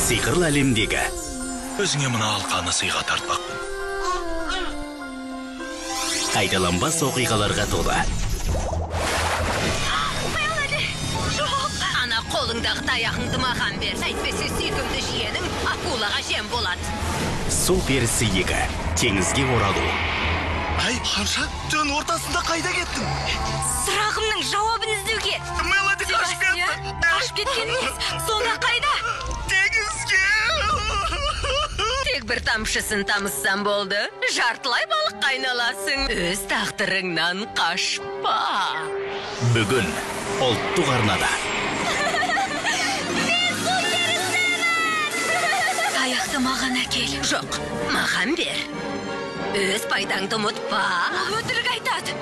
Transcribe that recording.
Сиқырлы әлемдегі Өзіңе мына алқаны сыйға тартпақпын. Қайталанбас оқиғаларға толы. Жоқ! Ана қолыңдағы таяғыңды маған бер. Әйтпесе сүйкімді жиенің акулаға жем болады. Су перісі 2. Теңізге оралу. Әй, ханша, түн ортасында қайда кеттің? Сұрағымның жауабын іздеуге. Мелоди қашып кетті. Қашып кеткен емес. Сонда қайда? Теңізге. Тек бір тамшысын тамызсам болды. Жартылай балыққа айналасың. Өз тағдырыңнан қашпа. Бүгін ұлттық арнада. Таяқты маған әкел. Жоқ, маған бер. Өз пайдаңды ұмытпа. Ол өтірік айтады.